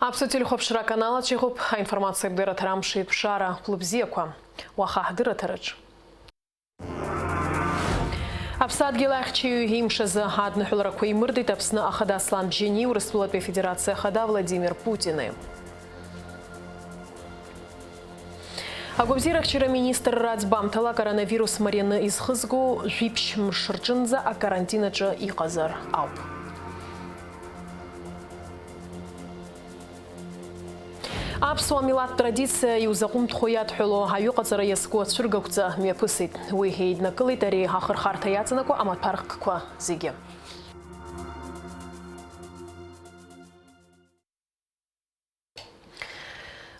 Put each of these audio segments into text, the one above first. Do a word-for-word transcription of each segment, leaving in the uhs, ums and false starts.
Аԥсуа телехәаԥшра аканал аҿы иҟоуп аинформациатә дырраҭара Амшеиқәшара. Хәлыбзиақәа. Уаха ҳдырраҭараҿ. Аԥсадгьыл ахьчаҩы имш азы адныҳәаларақәа еимырдеит Аԥсны Ахада Аслан Бжьаниеи Урыстәылатәи Афедерациа Ахада Владимир Путини. Агәабзиарахьчара министрра аӡбамҭала, акоронавирус марианы изхызго жәиԥшь мш рҿынӡа акарантин аҿы иҟазар ауп. Аԥсуа милаҭ традициа иузаҟәымҭхо иадҳәало аҩыҟаҵара иазку ацәыргақәҵа мҩаԥысит. Уи еиднакылеит ари ахырхарҭа иаҵанакуа амаҭәархқәа зегьы.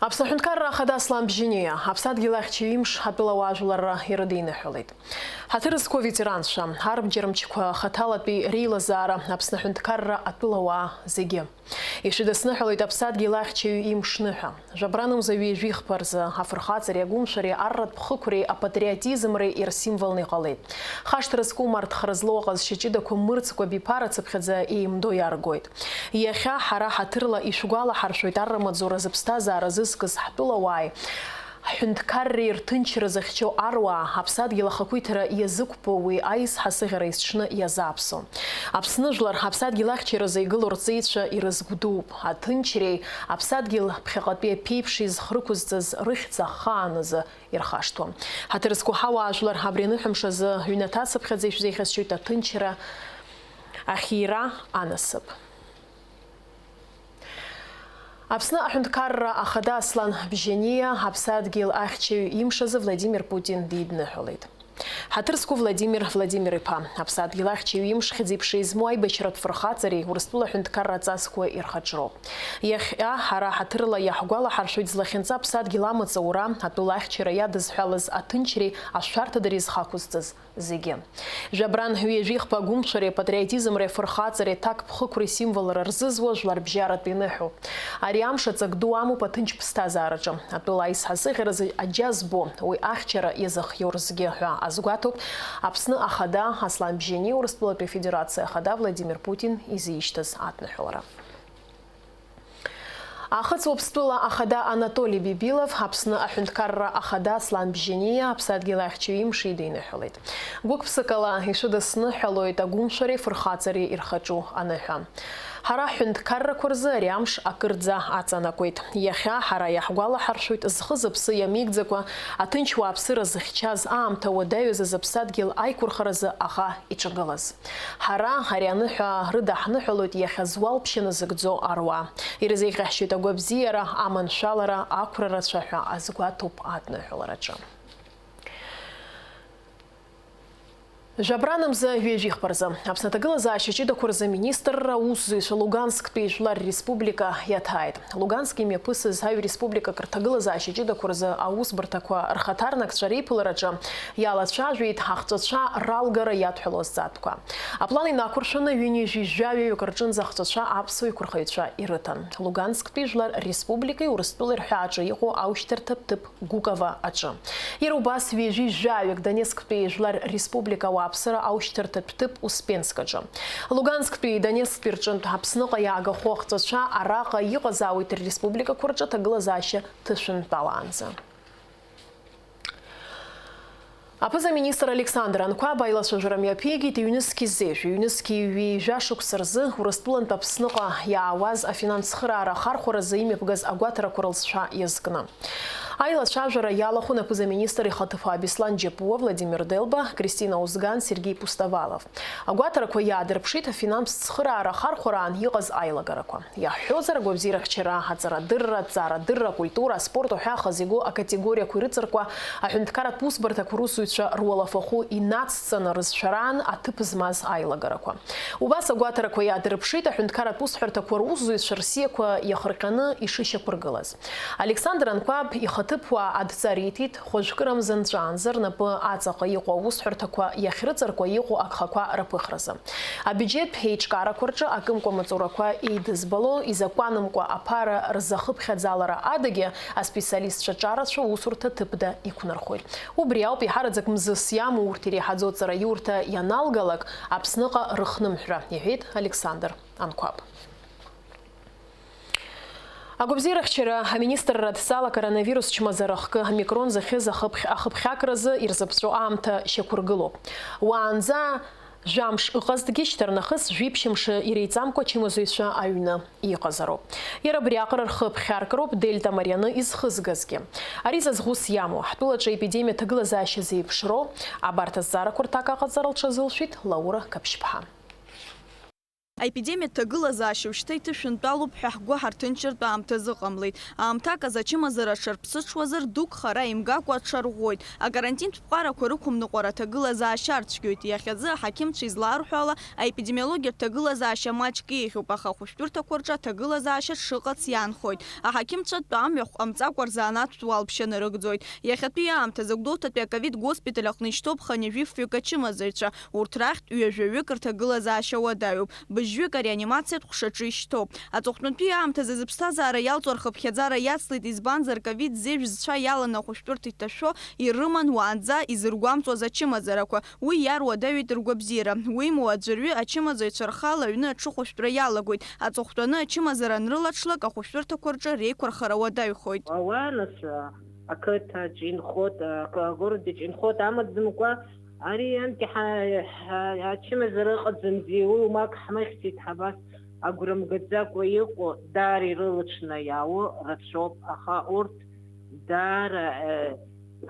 Аԥсны аҳәынҭқарра ахада Аслан Бжьаниа, Аԥсадгьыл ахьчаҩ имш атәылауаа жәларра ирыдиныҳәалеит. Ҳаҭыр зқәу аветеранцәа, арбџьармчқәа, хаҭалатәи реилазаара, Аԥсны аҳәынҭқарра атәылауаа зегьы. Ишәыдысныҳәалоит Аԥсадгьыл ахьчаҩ имшныҳәа. Жәабранымза ҩажәи хԥа рзы афырхаҵареи агәымшәареи арратә ԥхықәреи апатриотизмреи ирсимволны иҟалеит. Хашҭра зқәым арҭхара злоу аҟазшьа ҷыдақәа мырӡкәа абиԥара цыԥхьаӡа еимдо иаргоит. Иахьа ҳара ҳаҭырла ишәгәалаҳаршәоит арра маҵзура зыԥсҭазаара зызкыз ҳтәылауааи, ҳҳәынҭқарреи рҭынчра зыхьчо аруаа, аԥсадгьыл ахақәиҭра иазықәԥо уи аизҳа сыӷьара есҽны иазааԥсо. Аԥсны жәлар аԥсадгьыл ахьчаразы игылоу рҵеицәа ирызгәдууп. Аҭынчреи аԥсадгьыл ԥхьаҟатәи аԥеиԥши зхрықәызҵаз рыхьӡ ахааназы ирхашҭуам. Ҳаҭыр зқәу ҳауаажәлар абри аныҳәамш азы ҩнаҭа цыԥхьаӡа ишәзеиӷьасшьоит аҭынчра ахьира анасыԥ. Аԥсны аҳәынҭқарра ахада Аслан Бжьаниа Аԥсадгьыл ахьчаҩ имш азы Владимир Путин дидныҳәалеит. Ҳаҭыр зқәу Владимир Владимир-иԥа, Аԥсадгьыл ахьчаҩ имш хьӡи-ԥшеи змоу аибашьратә фырхаҵареи Урыстәыла аҳәынҭқарра аҵасқәа ирхаҿроуп. Иахьа ҳара ҳаҭырла иаҳгәалаҳаршәоит злахьынҵа аԥсадгьыл амаҵ аура, атәыла ахьчара иадызҳәалаз аҭынчреи ашәарҭадареи зхақәызҵаз зегьы. Жәабран ҩажәи хԥа агәымшәареи апатриотизмреи афырхаҵареи аҭакԥхықәреи символра рзызуа жәларбжьаратә иныҳәоуп. Ари амш аҵак ду амоуп аҭынч ԥсҭазаараҿы. Атәыла аизҳа сыӷьаразы аџьа збо, уи ахьчара иазыхиоу рзгьы ҳәа азгәаҭоуп Аԥсны ахада Аслан Бжьаниа Урыстәылатәи Афедерациа ахада Владимир Путин изишьҭыз адныҳәалара. Ахыҵ Уаԥстәыла ахада Анатоли Бибилов Аԥсны аҳәынҭқарра ахада Аслан Бжьаниа Аԥсадгьыл ахьчаҩ имш идиныҳәалеит. Гәык-ԥсыкала ишәыдысныҳәалоит агәымшәареи фырхаҵареи ирхаҿу аныҳәа. Ҳара ҳҳәынҭқаррақәа рзы ари амш акырӡа аҵанакуеит. Иахьа ҳара иаҳгәалаҳаршәоит зхы-зыԥсы иамеигӡакәа, аҭынч уааԥсыра зыхьчаз, аамҭа уадаҩыз азыԥсадгьыл аиқәырхаразы аӷа иҿагылаз. Ҳара ари аныҳәа рыдаҳныҳәалоит иахьа зуалԥшьа назыгӡо аруаа. Ирзеиӷьасшьоит агәабзиара, аманшәалара, ақәра рацәа ҳәа азгәаҭоуп адныҳәалараҿы. Жәабранымза ҩажәи хԥа рзы Аԥсны аҭагылазаашьа ҷыдақәа рзы аминистрра аусзуҩцәа Лугансктәи Жәлар Республика иаҭааит. Луганск имҩаԥысыз аҩ республикак рҭагылазаашьа ҷыдақәа рзы аусбарҭақәа рхаҭарнакцәа реиԥылараҿы иалацәажәеит ҳахҵәацәа ралгара иадҳәалоу азҵаатәқәа. Аплан инақәыршәаны ҩынҩажәи жәаҩаҩык рҿынӡа ахҵәацәа аԥсуа еиқәырхаҩцәа ирыҭан. Лугансктәи Жәлар Республикеи Урыстәылеи рҳәааҿы иҟоу аушьҭарҭатә ҭыԥ Гуково аҿы. Иара убас ҩажәи жәаҩык Донецктәи Жәлар Республика ауааԥсыра аушьҭарҭатә ҭыԥ Успенск аҿы. Лугансктәи Донецктәи рҿынтә Аԥсныҟа иаагахо ахҵәацәа араҟа иҟазаауеит рреспубликақәа рҿы аҭагылазаашьа ҭышәынтәалаанӡа. Аԥыза-министр Александр Анқәаб аилацәажәара мҩаԥигеит ҩнызқь зежә, ҩнызқь ҩажәа шықәса рзы Урыстәылантә Аԥсныҟа иаауаз афинанс цхыраара ахархәаразы имҩаԥгаз агәаҭарақәа рылҵшәа иазкны. Аилацәажәара иалахәын аԥыза-министр ихаҭыԥуаа Беслан Џьапуа, Владимир Делба, Кристина Узган, Сергеи Пустовалов. Агәаҭарақәа иаадырԥшит афинанстә цхыраара ахархәараан иҟаз аилагарақәа. Иаҳҳәозар, агәабзиарахьчара, аҵарадырра, аҭҵаарадырра, акультура, аспорт уҳәа ахазы игоу акатегориақәа ирыҵаркуа аҳәынҭқарратә усбарҭақәа русзуҩцәа руалафахәы инацҵаны рызшәараан аҭыԥ змаз аилагарақәа. Убас агәаҭарақәа иаадырԥшит аҳәынҭқарратә усҳәарҭақәа русзуҩцәа рсиақәа иахырҟьаны ишышьақәыргылаз. Александр Анқәаб ихаҭыԥуаа адҵа риҭеит, хәажәкырамза нҵәаанӡа рнапы аҵаҟа иҟоу аусҳәарҭақәа иахьрыҵаркуа иҟоу агхақәа рыԥыхразы. Абиуџьеттә еиҿкаарақәа рҿы акымкәа амаҵурақәа еидызбало, изакәанымкәа аԥара рзахыԥхьаӡалара адагьы аспециалистцәа ҿарацәа усурҭа ҭыԥда иқәнархоит. Убри ауп иаҳараӡак мзызс иамоу урҭ иреиҳаӡоу аҵараиурҭа ианалгалак Аԥсныҟа рыхнымҳәра, иҳәеит Александр Анқәаб. Агәабзиарахьчара аминистрра адҵала коронавирус чмазара ахкы омикрон зыхьыз ахыԥхь-, ахыԥхьакразы ирзыԥҵәо аамҭа шьақәыргылоуп. Уаанӡа жәамш ыҟазҭгьы, шьҭарнахыс жәиԥшь мшы иреиҵамкәа ачымазаҩцәа аҩны иҟазароуп. Иара абриаҟара рхы ԥхьаркроуп дельта марианы изхызгазгьы. Ари зазӷәыс иамоу, ҳтәылаҿы аепидемиа ҭагылазаашьа зеиԥшроу, абарҭ азҵаарақәа рҭак аҟаҵара лҽазылшәеит Лаура Қаԥшьԥҳа. Аепидемиа ҭагылазаашьа ушьҭа иҭышәынтәалоуп ҳәа ҳгәы ҳарҭынчыртә аамҭазы ыҟамлеит. Аамҭак азы ачымазара аҽарԥсыҽуазар, дук хара имгакәа аҽарӷәӷәоит. Акарантинтә ԥҟарақәа рықәымныҟәара аҭагылазаашьа арцәгьоит. Иахьазы аҳақьымцәа излаарҳәо ала, аепидемиологиатә ҭагылазаашьа маҷк еиӷьуп, аха ахәышәтәырҭақәа рҿы аҭагылазаашьа шыҟац иаанхоит. Аҳақьымцәа тәамҩахә ҟамҵакәа рзанааҭтә уалԥшьа нарыгӡоит. Иахьатәи аамҭазы Гәдоуҭатәи аковид госпиталь аҟны ишьҭоуп хынҩажәи фҩык ачымазаҩцәа. Урҭ рахьтә ҩажәаҩык рҭагылазаашьа уадаҩуп. Быжьҩык ареанимациатә ҟәшаҿы ишьҭоуп. Аҵыхәтәантәи аамҭазы зыԥсҭазаара иалҵуа рхыԥхьаӡара иацлеит, избанзар, ковид зежә зцәа иаланы ахәышәтәырҭа иҭашәо ирыман уаанӡа изыргәамҵуаз ачымазарақәа. Уи иаруадаҩит ргәабзиара. Уимоу, аӡәырҩы ачымазаҩцәа рхала аҩны аҽыхәышәтәра иалагоит. Аҵыхәтәаны ачымазара анрылаҽлак, ахәышәтәырҭақәа рҿы реиқәырхара уадаҩхоит. Ауаа нас, ақыҭаҿ инхоит, акы-, агородаҿ инхоит амаӡамкәа, ари анкьа ҳа-, ҳа-, ачымазара ыҟаӡамзи, уи умак ҳмыхьӡеит, ҳабас агәра мгаӡакәа иҟоу даара ирылаҽны иаауа рацәоуп, аха урҭ даара, э,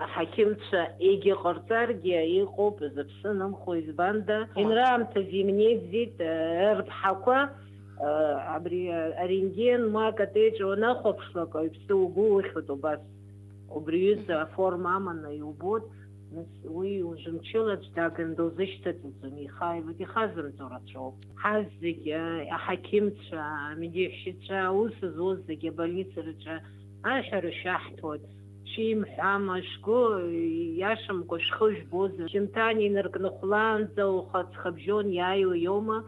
аҳақьымцәа егьыҟарҵаргьы иҟоуп, зыԥсы нымхо, избанда, инраамҭаз имнеиӡеит, э, рԥҳақәа, э, абри, э, арентген ма акатеиҿ уанахәаԥшлак, ауаҩԥсы угәы ухьуеит убас. Убри ҩыза аформа аманы иубоит, нас уи уажәы мчыла аӡә дагын дылзышьҭаҵаӡом, ихааилак ихазымҵо рацәоуп. Ҳаззегь, а, аҳақьымцәа, амедеиҳәшьацәа, аус зуаз зегьы абольницараҿы аҳәара шәаҳҭоит. Шәимҳәама, шәгәы иашамкәа шәхы жәбозар, шьымҭан инаркны хәлаанӡа уаха ҵхыбжьон иааиуа иоума?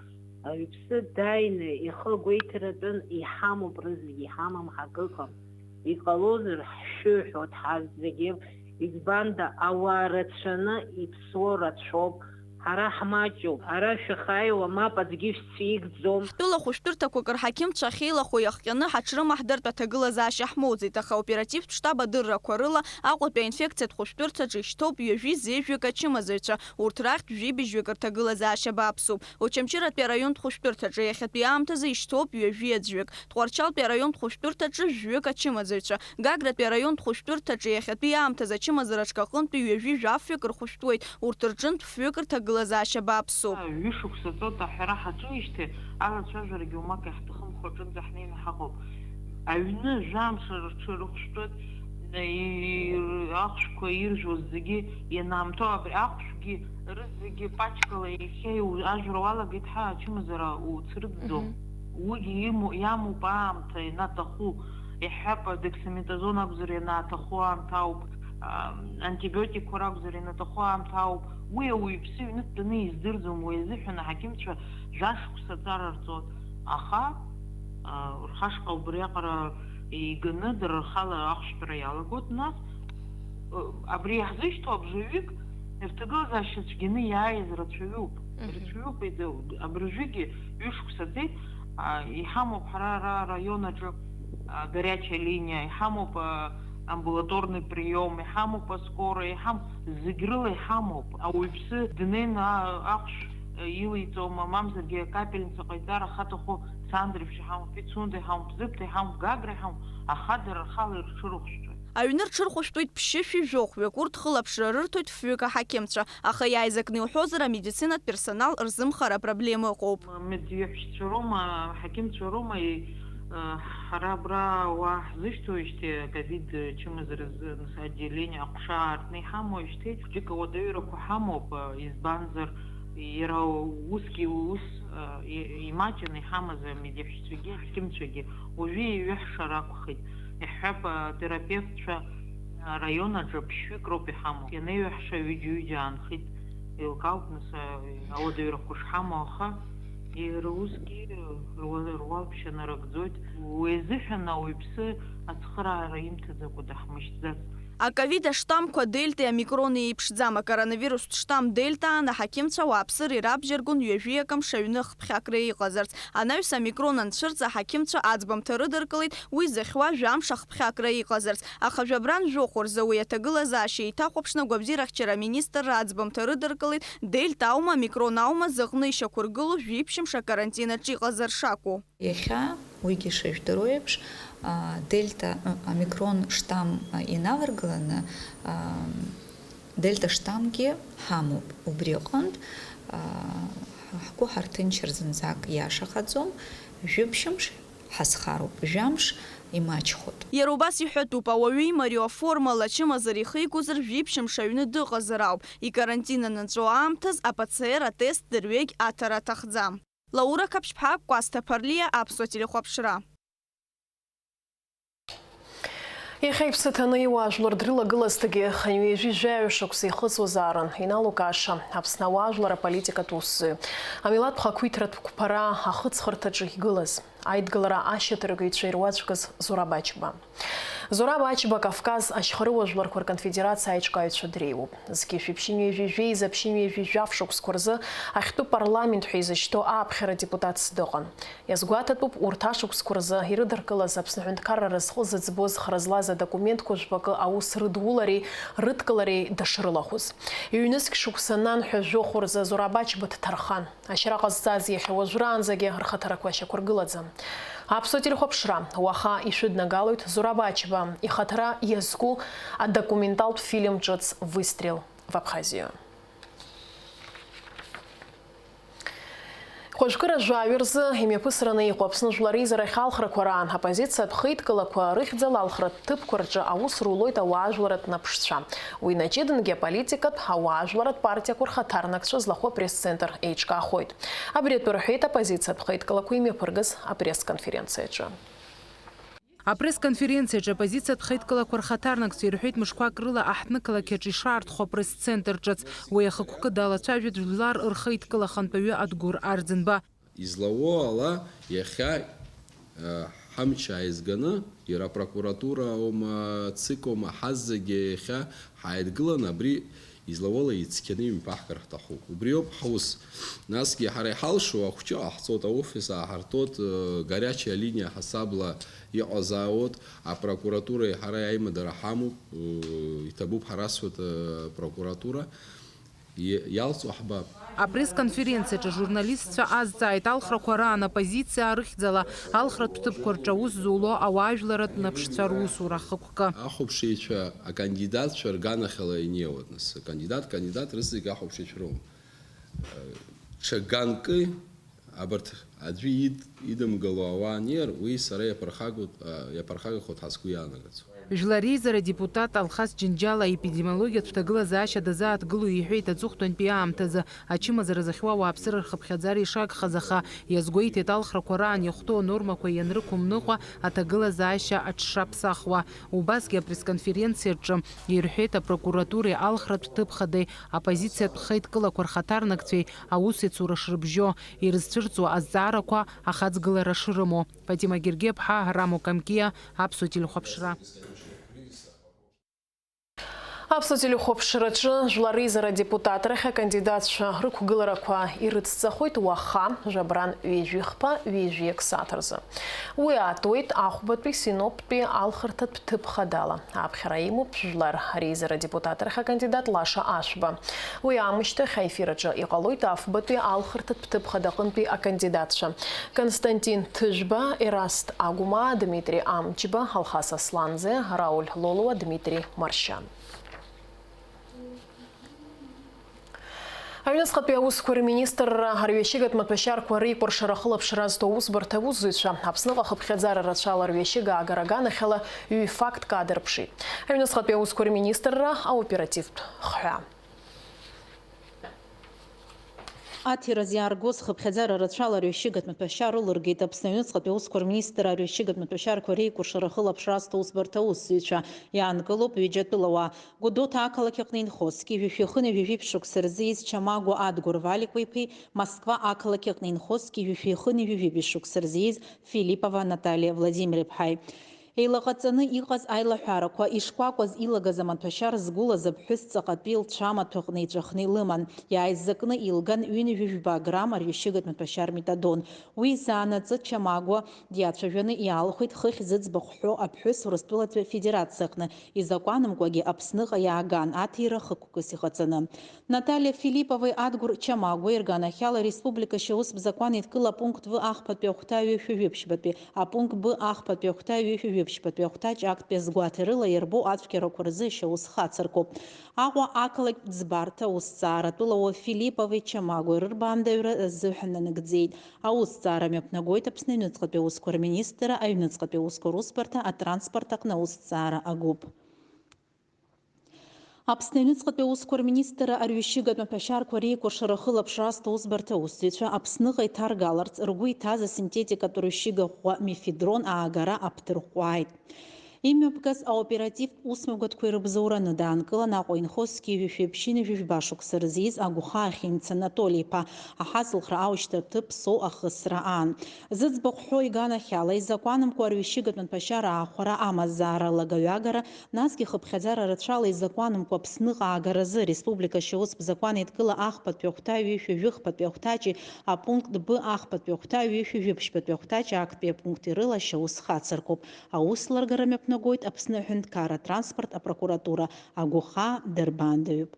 Ауаҩԥсы дааины ихы агәеиҭаратәын, иҳамоуп рызегь, иҳамам ҳәа акы ыҟам. Иҟалозар, ҳшәыҳәоит ҳаззегьы, избанда, ауаа рацәаны иԥсуа рацәоуп, ҳара ҳмаҷуп, ара шәахааиуа мап аӡәгьы шәцәигӡом. Ҳтәыла хәышәтәырҭақәак рҳақьымцәа ахьеилахәо иахҟьаны ҳаҽрымаҳдартә аҭагылазаашьа ҳмоуӡеит, аха аоперативтә штаб адыррақәа рыла Аҟәатәи аинфекциатә хәышәтәырҭаҿы ишьҭоуп ҩажәи зежәҩык ачымазаҩцәа, урҭ рахьтә жәибжьҩык рҭагылазаашьа бааԥсуп. Очамчыратәи араионтә хәышәтәырҭаҿы иахьатәи аамҭазы ишьҭоуп ҩажәи аӡәҩык. Тҟәарчалтәи араионтә хәышәтәырҭаҿы жәҩык ачымазаҩцәа, Гагратәи араионтә хәышәтәырҭаҿы иахьатәи аамҭазы ачымазара аҽкаҟынтәи ҩажәи жәафҩык рхәышәтәуеит, урҭ рҿынтә фҩык рҭагылазаашьа бааԥсуп. Ҩышықәса ҵоит аҳәара ҳаҿижьҭеи, алацәажәарагьы умак иаҳҭахым, хәаҿынӡа ҳнеины ҳаҟоуп. Аҩны жәамш рҽырхәшәтәуеит, и-, ахәшәқәа иржәуаз зегьы ианаамҭоу абри ахәшәгьы, рызегьы пачкала иахьа иу-, ажәра уалагеит, ҳа, ачымазара уцрыҵӡом. Мгм. Уигьы имоу, иамоуп аамҭа ианаҭаху, иҳҳәап, дексаметазон акәзар ианаҭаху аамҭа ауп, а, антибиотикқәа ракәзар ианаҭаху аамҭа ауп. Уи ауаҩԥсы иҩны дтәаны издырӡом, уи азыҳәан аҳақьымцәа жәашықәса аҵара рҵоит. Аха, а, рхашҟа убриаҟара иганы дара рхала ахәшәтәра иалагоит, нас, э, абри иаҳзышьҭоу абжаҩык рҭагылазаашьа цәгьаны иааиз рацәаҩуп. Мгм. Рацәаҩуп, ида-, абыржәгьы ҩышықәса ҵит, а, иҳамоуп ҳара ара араион аҿы, а, горячая линия, иҳамоуп, а, амбулаторный приём, иҳамоуп аскорая, иҳам-, зегь рыла иҳамоуп. Ауаҩԥсы днеины, а-, ахәшә, а, илеиҵома, мамзаргьы акапельница ҟаиҵар ахаҭаху Сандра иҳамоуп, Пицунда иҳамоуп, Зыԥҭа иҳамоуп, Гагра иҳамоуп, аха дара рхала ирҽырхәшәтәуеит. Аҩны рҽырхәышәтәуеит ԥшьышәи жәохәҩык, урҭ хылаԥшра рырҭоит фҩык аҳақьымцәа, аха иааизакны иуҳәозар, амедицинатә персонал рзымхара апроблема ыҟоуп. Медиаҳәшьцәа роума, аҳақьымцәа роума, и-, э, ҳара абра уа ҳзышьҭоуижьҭеи, аковид чымазаразы, нас, отделение аҟәша аартны иҳамоуижьҭеи, хәыҷык ауадаҩрақәа ҳамоуп, э, избанзар, иара усгьы ус, э, и-, имаҷын иҳамаз амедиаҳәшьцәагьы, аҳақьымцәагьы. Уажәы еиҩыҳәша ракәхеит. Иаҳҳәап, атерапевтцәа араион аҿы ԥшьҩык роуп иҳамоу. Ианеиҩыҳәша ҩыџьа-ҩыџьа аанхеит. Еилкаауп, нас, ауадаҩрақәа шҳамоу, аха иара усгьы руа-, руалԥшьа нарыгӡоит. Уи азыҳәан ауаҩԥсы ацхыраара имҭаӡакәа даҳмышьҭӡац. Аковид аштаммқәа дельтеи омикрони еиԥшӡам. Акоронавирустә штамм дельта аан аҳақьымцәа ауааԥсыра ирабжьаргон ҩажәи акы мшаҩны хԥхьакра иҟазарц. Анаҩс омикрон анцәырҵ, аҳақьымцәа аӡбамҭа рыдыркылеит уи зыхьуа жәамш ахԥхьакра иҟазарц. Аха жәабран жәохә рзы уи аҭагылазаашьа еиҭахәаԥшны агәабзиарахьчара аминистрра аӡбамҭа рыдыркылеит, дельта аума, омикрон аума, зыҟны ишьақәыргылоу жәиԥшьымш акарантин аҿы иҟазар шакәу. Иахьа, уигьы шыжәдыруа еиԥш, а, дельта, ы, омикрон штамм, а, инаваргыланы, а, дельта штаммгьы ҳамоуп. Убри аҟынтә, а, ҳгәы ҳарҭынчыр зынӡак иашахаӡом, жәыбжьымш ҳазхароуп, жәамш имаҷхоит. Иара убас иҳәатәуп, ауаҩы имариоу аформала ачымазара ихигозар, жәиԥшьымш аҩны дыҟазар ауп. Икарантин анаҵәо аамҭаз а П Ц Р атест дырҩегь аҭара аҭахӡам. Лаура Қаԥшьԥҳа, Кәасҭа Ԥарлиа, Аԥсуа телехәаԥшра. Иахьа иԥсы ҭаны иуаажәлар дрылагылазҭгьы, хынҩажәи жәаҩа шықәса ихыҵуазаарын иналукааша Аԥсны ауаажәлар аполитикатә усзуҩ, амилаҭтә хақәиҭратә қәԥара ахыҵхырҭаҿы игылаз, аидгылара ашьаҭаркыҩцәа ируаӡәкыз Зураб Ачба. Зураб Ачба Кавказ ашьхарыуа жәларқәа рконфедерациа аиҿкааҩцәа дреиуоуп. Зқьи жәшәи ԥшьынҩажәи жәеиза ԥшьынҩажәи жәаф шықәсқәа рзы ахьтәы парламент ҳәа изышьҭоу ааԥхьара депутатс дыҟан. Иазгәаҭатәуп, урҭ ашықәсқәа рзы ирыдыркылаз Аԥсны аҳәынҭқарра разҟы зыӡбоз хра злаз адокументқәа жәпакы аус рыдулареи рыдкылареи дышрылахәыз. Ҩнызқь шықәса нанҳәа жәохә рзы Зураб Ачба дҭархан. Ашьра ҟазҵаз иахьа уажәраанӡагьы рхаҭарақәа шьақәыргылаӡам. Аԥсуа телехәаԥшра уаха ишәыднагалоит Зураб Ачба ихаҭара иазку адокументалтә фильм ҿыц Выстрел в Абхазию. Хәажәкыра жәаҩа рзы имҩаԥысраны иҟоу Аԥсны Жәлар Реизарахь алхрақәа раан аоппозициатә хеидкылақәа рыхьӡала алхратә ҭыԥқәа рҿы аус рулоит ауаажәларатә наԥшцәа. Уи наҷыдангьы аполитикатә, ауаажәларатә партиақәа рхаҭарнакцәа злахәу апресс-центр еиҿкаахоит. Абри атәы рҳәеит аоппозициатә хеидкылақәа имҩаԥыргаз апресс-конференциаҿы. Апресс-конференциаҿы аоппозициатә хеидкылақәа рхаҭарнакцәа ирҳәеит мышқәак рыла аҳҭнықалақь аҿы ишаарҭаху апресс-центр ҿыц. Уи ахықәкы далацәажәеит жәлар рхеидкыла ахантәаҩы Адгәыр Арӡынба. Излауоу ала, иахьа, э, ҳамч ааизганы, иара апрокуратура аума, ЦИК аума, ҳазегьы иахьа ҳааидгыланы абри излауала ицқьаны имҩаԥаҳгар ҳҭахуп. Убриоуп ҳус. Насгьы ҳара иҳалшо ахәҷы ҟаҳҵоит, аофис ааҳарҭоит, э, горячая линия ҳасабла иҟазаауеит, апрокуратуреи ҳареи аимадара ҳамоуп, э, иҭабуп ҳарасуеит, э, апрокуратура. Иалҵуа ҳбап. Апресс-конференциаҿы ажурналистцәа азҵааит алхрақәа раан аоппозициа рыхьӡала алхратә ҭыԥқәа рҿы аус зуло ауаажәларатә наԥшцәа русура ахықәкы. Ахәаԥшыҩцәа акандидатцәа рганахьала инеиуеит, нас, акандидат, кандидат рызегь ахәаԥшыҩцәа роума? Ҽа ганкы абарҭ аӡәы ид-, идымгыло ауаа анеир, уи сара иаԥырхагоит, а, иаԥырхагахоит ҳәа сгәы иаанагацәоуп. Жәлар реизара адепутат Алхас Џьынџьал аепидемиологиатә ҭагылазаашьа дазааҭгыло иҳәеит аҵыхәтәантәи аамҭазы ачымазара зыхьуа ауааԥсыра рхыԥхьаӡара ишагхаз, аха иазгәеиҭеит алхрақәа раан иахәҭоу анормақәа ианрықәымныҟәа аҭагылазаашьа аҽшаԥсахуа. Убасгьы апресс-конференциаҿы ирҳәеит апрокуратуреи алхратә ҭыԥ хадеи аоппозициатә хеидкылақәа рхаҭарнакцәеи аусеицура шрыбжьо, ирызцәырҵуа азҵаарақәа ахаҵгылара шрымоу. Фатима Гергиаԥҳа, Рамо Камкиа, Аԥсуа телехәаԥшра. Аԥсуа телехәаԥшраҿы Жәлар реизара адепутатрахь акандидатцәа рықәгыларақәа ирыцҵахоит уаха, жәабран ҩажәи хԥа, ҩажәи акы сааҭ рзы. Уи аатуеит ахәбатәи Синоптәи алхырҭатә ҭыԥ хадала. Аԥхьара имоуп Жәлар реизара адепутатрахь акандидат Лаша Ашәба. Уи аамышьҭахь аефир аҿы иҟалоит афбатәи алхырҭатә ҭыԥ хада аҟынтәи акандидатцәа Константин Ҭыжәба, Ераст Агәмаа, Дмитри Амҷба, Алхас Асланӡе, Рауль Лолуа, Дмитри Маршьан. Аҩныҵҟатәи аусқәа рминистрра арҩашьыгатә маҭәашьарқәа реикәыршара ахылаԥшра азҭо аусбарҭа аусзуҩцәа Аԥсныҟа ахыԥхьаӡара рацәала арҩашьыга аагараган ахьала ҩ-фактк аадырԥшит. Аҩныҵҟатәи аусқәа рминистрра аоперативтә хҳәаа. Аҭираз иааргоз хыԥхьаӡара рацәала арҩашьыгатә маҭәашьар ылыргеит Аԥсны аҩныҵҟатәи аусқәа рминистрра арҩашьыгатә маҭәашьарқәа реикәыршара ахылаԥшра азҭо аусбарҭа аусзуҩцәа. Иаанкылоуп ҩыџьа тәылауаа. Гәдоуҭа ақалақь аҟны инхо, зқьи жәшәи хынҩажәи жәиԥшь шықәса рзы ииз Чамагәа Адгәыр Валикәа-иԥеи, Москва ақалақь аҟны инхо, зқьи жәшәи хынҩажәи жәиԥшь шықәса рзы ииз Филиппова Наталиа Владимир-иԥҳаи. Еилаҟаҵаны иҟаз аилаҳәарақәа ишкәакәаз илагаз амаҭәашьар згәылаз аԥҳәыс ҵаҟатәи лцәамаҭәаҟны иҵәахны илыман. Иааизакны илган ҩынҩажәи жәба грамм арҩашьыгатә маҭәашьар метадон. Уи заанаҵы Чамагәа диацәажәаны иаалхәеит хыхь зыӡбахә ҳәо аԥҳәыс Урыстәылатәи Афедерациаҟны изакәанымкәагьы Аԥсныҟа иааган аҭира хықәкыс иҟаҵаны. Наталиа Филипповеи Адгәыр Чамагәеи рганахьала республика шьаус бзакәан еидкыла апункт В ахԥатәи ахәҭа ҩышәи жәиԥшьбатәи, апункт Б ахԥатәи ахәҭа ҩышәи жәиԥшьбатәи ахәҭаҷ актәи азгәаҭарыла иарбоу ацәгьарақәа рзы ашьаус хацыркуп. Аҟәа ақалақь ӡбарҭа аусҭҵаара атәылауаҩ Филиппови Чамагәеи рырбаандаҩра азыҳәан нанагӡеит. Аусҭҵаара мҩаԥнагоит Аԥсны аҩныҵҟатәи аусқәа рминистрра, аҩныҵҟатәи аусқәа русбарҭа, атранспорт аҟны аусҭҵаара агәыԥ. Аԥсны аҩныҵҟатәи аусқәа рминистрра арҩашьыгатә маҭәашьарқәа реикәыршара ахылаԥшра азҭо усбарҭа аусзуҩцәа Аԥсныҟа иҭаргаларц ргәы иҭаз асинтетикатә рҩашьыга ӷәӷәа мефедрон аагара аԥҭырҟәҟәааит. Имҩаԥгаз аоперативтә усмҩаԥгатәқәа ирыбзоураны даанкылан Аҟәа инхо зқьи жәшәи ԥшьынҩажәи жәба шықәса рзы ииз Агәхаа Хьымца Анатоли-иԥа аҳазылхра аушьҭырҭыԥ Соу ахысра аан. Зыӡбахә ҳәо иганахьала, изакәанымкәа арҩашьыгатә маҭәашьар аахәара, амазаара, алагаҩагара, насгьы хыԥхьаӡара рацәала изакәанымкәа Аԥсныҟа аагаразы республика ашьаус бзакәан еидкыла ахԥатәи ахәҭа ҩышәи жәыхԥатәи ахәҭаҷи апункт Б ахԥатәи ахәҭа ҩышәи жәиԥшьбатәи ахәҭаҷи актәи апункти рыла ашьаус хацыркуп. Аус ларгара мҩаԥнагоит Аԥсны аҳәынҭқарра атранспорт апрокуратура, Агәхаа дырбаандаҩуп.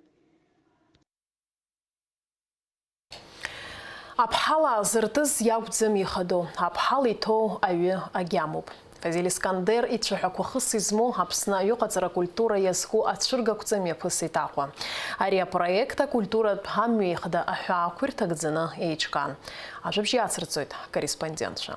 Аԥҳал аазыртыз иакәӡам ихадоу, аԥҳал иҭоу аҩы агьамоуп. Фазиль Искандер ицәаҳәақәа хыс измоу Аԥсны аҩыҟаҵара акультура иазку ацәыргақәҵа мҩаԥысит Аҟәа. Ари апроект акультуратә амҩеихда аҳәаақәа ирҭагӡаны еиҿкаан. Ажәабжь иацырҵоит ҳкорреспондентцәа.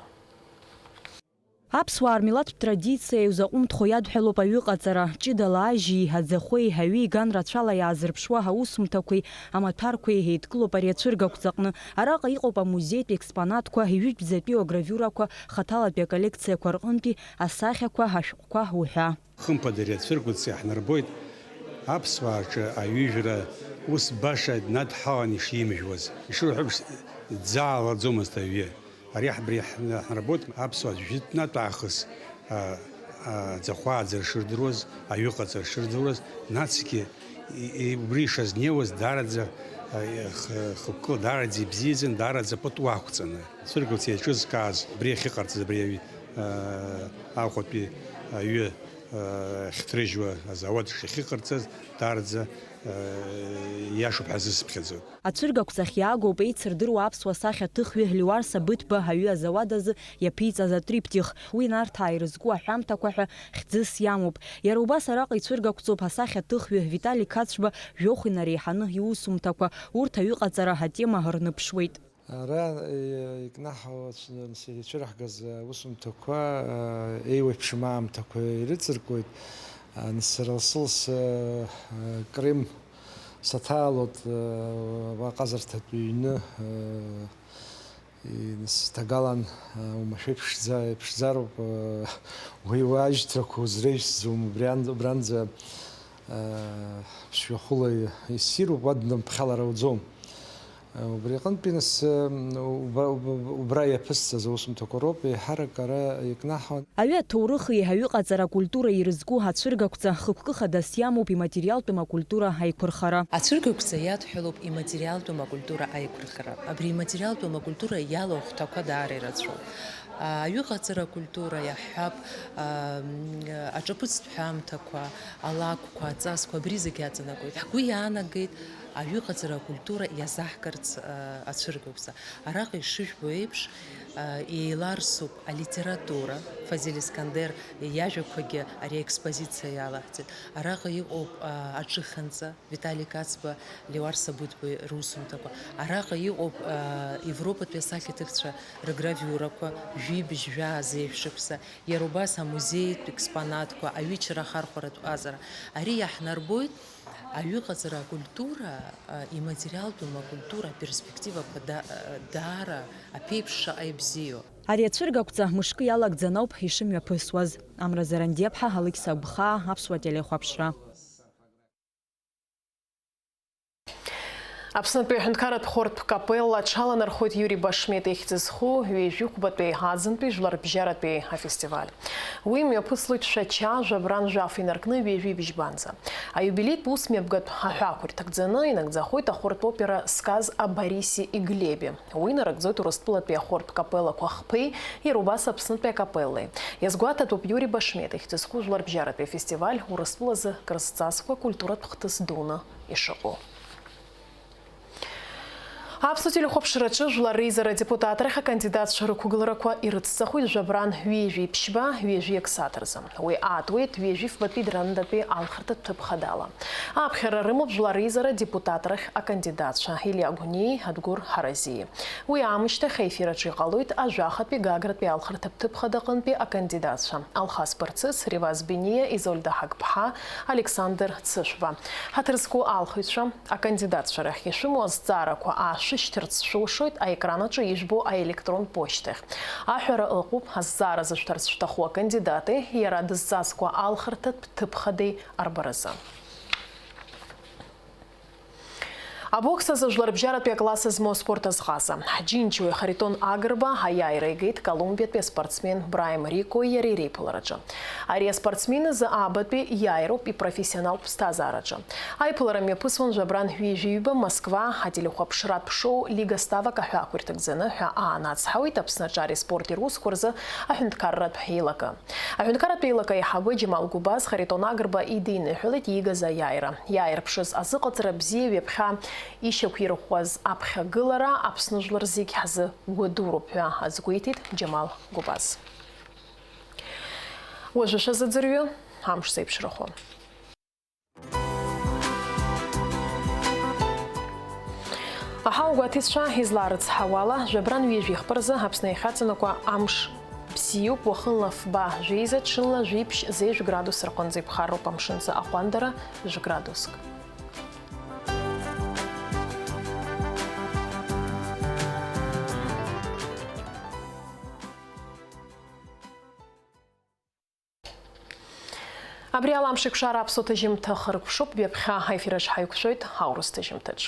Аԥсуаа рмилаҭтә традициа иузаҟәымҭхо иадҳәалоуп аҩыҟаҵара. Ҷыдала ажьи, аӡахәеи, аҩы иган рацәала иаазырԥшуа аусумҭақәеи амаҭәарқәеи еидкылоуп ари ацәыргақәҵаҟны. Араҟа иҟоуп амузеитә експонатқәа, ҩыжәтәӡатәиу агравиурақәа, хаҭалатәи аколлекциақәа рҟынтәи асахьақәа, ашәҟәқәа уҳәа. Хымԥада ари ацәыргақәҵа иаҳнарбоит аԥсуаа рҿы аҩыжәра ус баша днадҳалан ишимжәуаз. Ишырҳәо еиԥш, дзаалаӡомызт аҩы. Ари ҳбри ҳн-, ҳнарбоит аԥсуаа жәытәнатә аахыс, а, а, аӡахәа ааӡара шырдыруаз, аҩыҟаҵара шырдыруаз, насгьы и-, и-, убри ишазнеиуаз даараӡа, а, х-, хықәкыла даараӡа ибзиаӡан, даараӡа пату ақәҵаны. Цәыргылц еиҿызкааз, абри ахьыҟарҵаз, абри аҩ-, а, Аҟәатәи аҩы, а, ахьҭрыжьуа азауад шахьыҟарҵаз, даараӡа, а, иашоуп ҳәа азысыԥхьаӡоит. Ацәыргақәҵахь иаагоуп еицырдыруа аԥсуа сахьаҭыхҩы Леуарса Быҭәба аҩы азауад азы иаԥиҵаз атриптих. Уи Нарҭаа ирызку аҳәамҭақәа ҳәа хьӡыс иамоуп. Иара убас араҟа ицәыргақәҵоуп асахьаҭыхҩы Витали Қацәба жәохә инареиҳаны иусумҭақәа. Урҭ аҩыҟаҵара атема рныԥшуеит. Ара, е, икнаҳау ацә-, ицәырҳгаз аусумҭақәа, е, еиуеиԥшым аамҭақәа ирыҵыркуеит. Е, нас сара лсылс, е, е, Крым саҭаалоит, э, уа ҟазарҭатә ҩны, э, и-, сҭагалан, э, оумашәа иԥшӡа-, иԥшӡароуп, э, уи уа ажьҭрақәа узреижьӡом, убриан-, убранӡа, э, ԥшшәахәыла иссируп, уа днамԥхьалар ауӡом. Э, убри аҟынтәи нас, э, убра, уб-, уб-, убра иаԥысҵаз аусумҭақәа роуп, еиҳарак ара икнаҳауан. Аҩы аҭоурыхи аҩыҟаҵара акультуреи ирызку ацәыргақәҵа хықәкы хадас иамоуп иматериалтәым акультура аиқәырхара. Ацәыргақәҵа иадҳәалоуп иматериалтәым акультура аиқәырхара. Абри иматериалтәым акультура иалоу ахәҭақәа даара ирацәоуп. Аҩыҟаҵара акультура иаҳҳәап, ам, аҿаԥыцтә ҳәамҭақәа, алакәқәа, аҵасқәа, абри зегь аҵанакуеит. Ҳгәы иаанагеит аҩыҟаҵара акультура иазаҳгарц, а, ацәыргақәҵа. Араҟа ишыжәбо еиԥш, а, еиларсуп алитература, Фазиль Искандер иажәақәагьы ари аекспозициа иалаҳҵеит. Араҟа иҟоуп, а, аҿыхьанҵа, Витали Кацба, Леуарса Быҭәбеи русумҭақәа. Араҟа иҟоуп, а, Европатәи асахьаҭыхцәа ргравиурақәа, жәибжь жәаа зеижә шықәса, иара убас амузеитә експонатқәа, аҩычара ахархәаратә ҟазара. Ари иаҳнарбоит, аҩыҟаҵара акультура, а, иматериалтәым акультура аперспективақәа да-, а, даара аԥеиԥш шаҟа ибзиоу. Ари ацәыргақәҵа мышкы иалагӡан ауп ишымҩаԥысуаз. Амра Зарандиаԥҳа, Алықьса Гәхаа, Аԥсуа телехәаԥшра. Аԥснытәи аҳәынҭқарратә хортә капелла аҽаланархоит Иури Башмет ихьӡ зху ҩажәи хәбатәи аӡынтәи жәларбжьаратәи афестиваль. Уи мҩаԥыслоит Шәача жәабран жәаф инаркны ҩажәи бжьбанӡа. Аиубилеитә ус мҩаԥгатә аҳәаақәа ирҭагӡаны инагӡахоит ахортә опера Сказ о Борисе и Глебе. Уи нарыгӡоит Урыстәылатәи ахортә капеллақәа хԥеи, иара убас Аԥснытәи акапеллеи. Иазгәаҭатәуп Иури Башмет ихьӡ зху жәларбжьаратәи афестиваль Урыстәылазы крызҵазкуа культуратә хҭыс дуны ишыҟоу. Аԥсуа телехәаԥшраҿы Жәлар реизара адепутат рахь акандидатцәа рықәгыларақәа ирыцҵахоит жәабран ҩажәи ԥшьба, ҩажәи акы сааҭ рзы. Уи аатуеит ҩажәи фбатәи дранындатәи алхырҭатә ҭыԥ хадала. Аԥхьара рымоуп Жәлар реизара адепутат рахь акандидатцәа Илиа Гәниеи Адгәыр Ҳаразиеи. Уи аамышьҭахь аефир аҿы иҟалоит ажәахатәи Гагратәи алхырҭатә ҭыԥ хада аҟынтәи акандидатцәа Алхас Барцыц, Реваз Бениа, Изольда Ҳагԥҳа, Александр Цышәба. Ҳаҭыр зқәу алхыҩцәа акандидатцәа рахь ишәымоу азҵаарақәа аашәышьҭырц шәылшоит аекран аҿы ижәбо аелектрон ԥошьҭахь. Аҳәара ыҟоуп, азҵаара зышәҭарц шәҭаху акандидати иара дызҵазкуа алхырҭатә ҭыԥ хадеи арбаразы. Абокс азы жәларбжьаратәи акласс змоу аспорт азҟаза, ҳџьынџьуаҩ Харитон Агрба аиааира игеит Колумбиатәи аспортсмен Браим Рикои иареи реиԥылараҿы. Ари аспортсмен изы аабатәи иааироуп ипрофессионалтә ԥсҭазаараҿы. Аиԥылара мҩаԥысуан жәабран ҩажәи ҩба Москва ателехәаԥшратә шоу Лига ставок аҳәаақәа ирҭагӡаны ҳәа аанацҳауеит Аԥсны аҿар спорти русқәа рзы аҳәынҭқарратә еилакы. Аҳәынҭқарратә еилакы аиҳабы Џьамал Гәыбаз Харитон Агрба идиныҳәалеит иигаз аиааира. Иааирԥшыз азыҟаҵара бзиа ҩаԥхьа ишьақәирӷәӷәаз аԥхьагылара Аԥсны жәлар зегь ҳзы гәадуроуп ҳәа азгәеиҭеит Џьамал Гәыбаз. Уажәы шәазыӡырҩы амш зеиԥшрахо. Аҳауагәаҭицәа излаарыцҳауала, жәабран ҩажәи хԥа рзы Аԥсны иахьаҵанакуа амш бзиоуп, уахынла фба жәеиза, ҽынла жәиԥшь зежә градус рҟынӡа иԥхарроуп, амшынӡы аҟәандара жәградуск. Абри ала Амшеикәшара аԥсуа ҭыжьымҭа хыркәшоуп, ҩаԥхьа аефир аҿы ҳаиқәшәоит аурыс ҭыжьымҭаҿ.